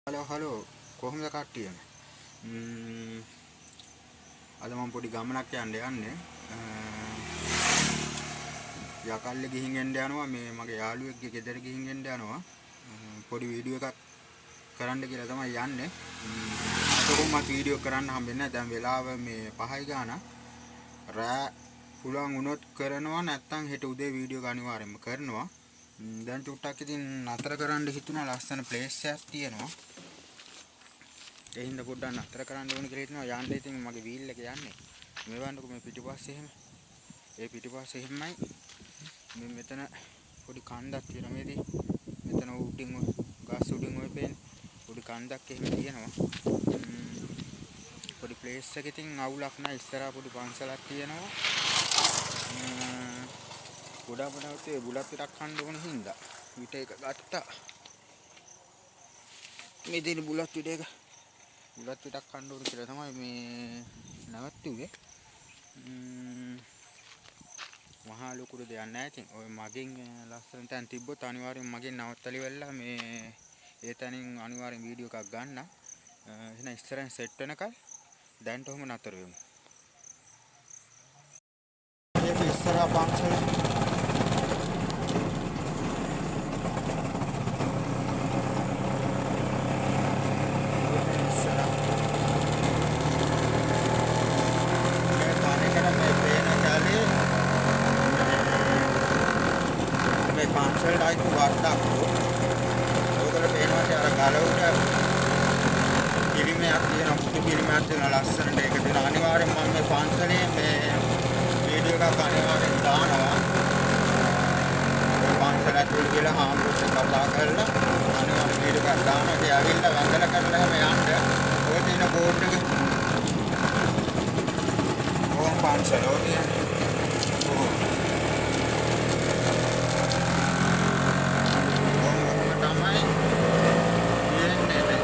Hello hello, කොහොමද කට්ටියම? අද මම පොඩි ගමනක් යන්න යන්නේ. යකල්ලේ ගිහින් එන්න යනවා. මේ මගේ යාළුවෙක්ගේ ගෙදර ගිහින් එන්න යනවා. පොඩි වීඩියෝ එකක් කරන්න කියලා තමයි යන්නේ. අද කොහොමත් වීඩියෝ කරන්න හම්බෙන්නේ නැහැ. දැන් වෙලාව මේ 5යි ගාන. රෑ පුළුවන් වුණොත් කරනවා, නැත්නම් හෙට උදේ වීඩියෝ එක අනිවාර්යෙන්ම කරනවා. දැන් චුට්ටක් ඉතින් නතර කරන්න හිතුණා. ලස්සන ප්ලේස් එකක් තියෙනවා. ඒ හින්දා පොඩ්ඩක් නතර කරන්න ඕන කියලා හිතනවා. යන්න ඉතින් මගේ වීල් එක යන්නේ. මේ බලන්නකෝ මේ පිටිපස්සේ එහෙම. ඒ පිටිපස්සේ එහෙමයි. මේ මෙතන පොඩි කන්දක් තියෙනවා. මේ තියෙන්නේ. මෙතන උඩින් ඔය ගස් උඩින් ඔය පේන්නේ. පොඩි කන්දක් එහෙම තියෙනවා. පොඩි ප්ලේස් එක ඉතින් අවුලක් නෑ. ඉස්සරහා පොඩි පන්සලක් තියෙනවා. ගොඩාක් නැවතේ බුලත් ටිකක් කන්න ඕන හින්දා විට එක ගත්තා. මේ තියෙන බුලත් විට එක. බුලත් පිටක් කන්න ඕන කියලා තමයි මේ නැවතුවේ. මහා ලොකු දෙයක් නෑ ඉතින්. ඔය මගෙන් ලස්සන තැන් තිබ්බොත් අනිවාර්යෙන් මගෙන් නවත්තලි වෙලා මේ ඒ තැනින් අනිවාර්යෙන් වීඩියෝ එකක් ගන්න. එහෙනම් ඉස්සරහින් සෙට් වෙනකල් දැන්ට ඔහොම නතර වෙමු. මේක ඉස්සරහා පන්සල. මේ පන්සලට අයිති වත්තක්. ඔයගොල්ලෝ පේනවා අර ගල උඩ පිළිමයක් තියෙනවා, බුදු පිළිමයක් තියෙනවා ලස්සනට ඒක තියෙනවා. අනිවාර්යෙන් මම මේ පන්සලේ මේ වීඩියෝ එකක් අනිවාර්යෙන් දානවා. ඔය පන්සල ඇතුළට ගිහලා හාමුදුරුවෝ කතා කරලා අනිවාර්යෙන් වීඩියෝ එකක් දානවා. ඉතින් ඇවිල්ලා වැඳලා කරලා එහෙම යන්න. ඔය තියෙන බෝඩ් එක ඕම් පන්සල ඔය තියෙන. ඔව්. තමයි තියෙන්නේ මේ.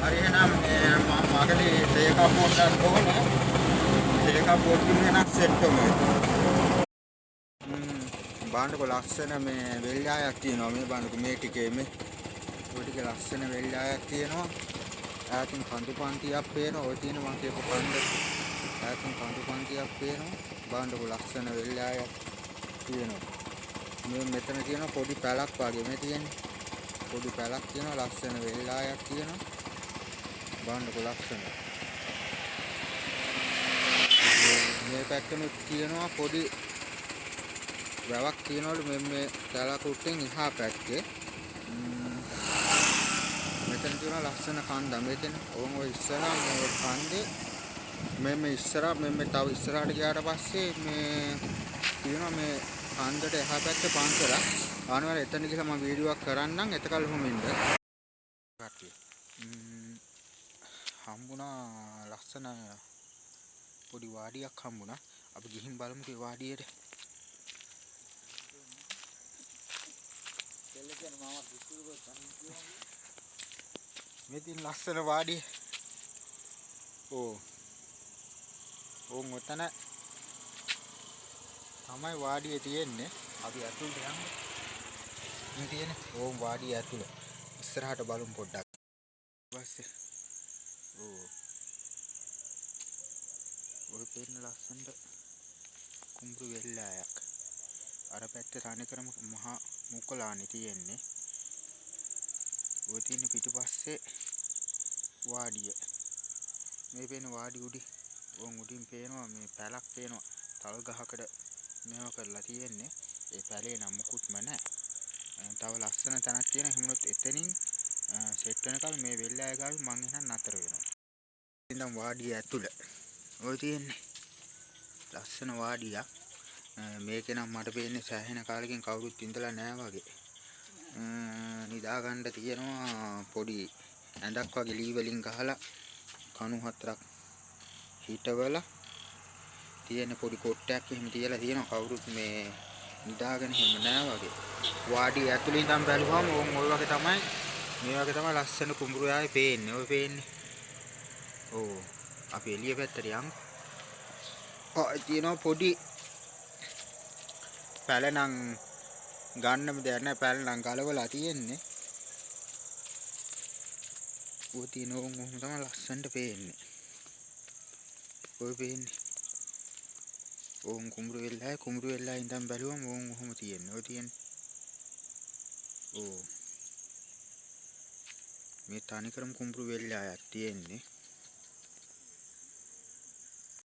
හරි එහෙනම් මේ මම මගදී තේ එකක් පොඩ්ඩක් ඕනේ. තේ එකක් පොඩ්ඩක් එහෙනම් සෙට් වෙමු. බලන්නකො ලස්සන මේ වෙල්යායක් තියෙනවා. මේ බලන්නකො මේ ටිකේ මේ ඔය ටිකේ ලස්සන වෙල්යායක් තියෙනවා. ඈතින් කඳු පන්තියක් පේනවා. ඔය තියෙන මං කියපු කන්ද. ඈතින් කඳු පන්තියක් පේනවා. බලන්නකො ලස්සන වෙල්යායක් තියෙනවා. මේ මෙතන තියෙන පොඩි පැලක් වගේ මේ තියෙන්නේ. පොඩි පැලක් තියෙනවා. ලස්සන වෙල්යායක් තියෙනවා. බලන්නකො ලස්සන. මේ පැත්තෙනුත් තියෙනවා පොඩි වැවක් තියෙනවලු මේ මේ තැලකුට්ටෙන් එහා පැත්තේ. මෙතන තියෙනවා ලස්සන කන්ද. මෙතන ඕන් ඔය ඉස්සරහා මේ කන්දේ මේ මේ ඉස්සරහා මේ මේ තව ඉස්සරහට ගියාට පස්සේ මේ තියෙනවා මේ කන්දට එහා පැත්තේ පන්සලක්. අනිවාර්යයෙන් එතන ගිහලා මම වීඩියෝ එකක් කරන්නම්. එතකල් ඔහොම ඉන්න. කට්ටිය. හම්බුණා ලස්සන පොඩි වාඩියක් හම්බුණා. අපි ගිහින් බලමුකෝ ඒ වාඩියට. මේ තියෙන ලස්සන වාඩිය. ඕ. ඕන් ඔතන තමයි වාඩිය තියෙන්නේ. අපි ඇතුළට යමු. මේ තියෙන්නේ ඕන් වාඩිය ඇතුළ. ඉස්සරහට බලමු පොඩ්ඩක්. පස්සේ ඕ. ඔය පේන ලස්සනට කුඹුරු වෙල්ලායක්. අර පැත්තේ තනිකරම මහා මුකලානේ තියෙන්නේ. ඔය තියෙන පිටිපස්සේ වාඩිය. මේ පේන වාඩි උඩින් ඕන් උඩින් පේනවා මේ පැලක් පේනවා. තල් ගහකට මේව කරලා තියෙන්නේ. ඒ පැලේ නම් මුකුත්ම නැහැ. තව ලස්සන තැනක් තියෙන. එහෙම වුණොත් එතනින් සෙට් වෙනකල් මේ වෙල්ලාය ගාවේ මං එහෙනම් නතර වෙනවා. ඉතින් වාඩිය ඇතුළ ඔය තියෙන්නේ ලස්සන වාඩියක්. මේකේ නම් මට පේන්නේ සෑහෙන කාලෙකින් කවුරුත් ඉඳලා නෑ වගේ. නිදා ගන්න තියෙනවා පොඩි ඇඳක් වගේ ලී වලින් ගහලා කණු හතරක් හිටවලා තියෙන පොඩි කොට්ටයක් එහෙම තියලා තියෙනවා. කවුරුත් මේ නිදාගෙන එහෙම නෑ වගේ. වාඩිය ඇතුළේ ඉඳන් බැලුවම ඕන් ඔය වගේ තමයි මේ වගේ තමයි ලස්සන කුඹුරු ආයේ පේන්නේ. ඔය පේන්නේ. ඔව් අපි එළිය පැත්තට යමු. ඔය තියෙනවා පොඩි පැල නම් ගන්නම දෙයක් නෑ. පැල නම් ගලවලා තියෙන්නේ. ඔය තියෙන ඕන් ඔහොම තමයි ලස්සනට පේන්නේ. ඔය පේන්නේ. ඕන් කුඹුරු වෙල්ලායි කුඹුරු වෙල්ලායි ඉඳන් බැලුවම ඕන් ඔහොම තියෙන්නේ. ඔය තියෙන්නේ. ඕ මේ තනිකරම කුඹුරු වෙල්ලායක් තියෙන්නේ.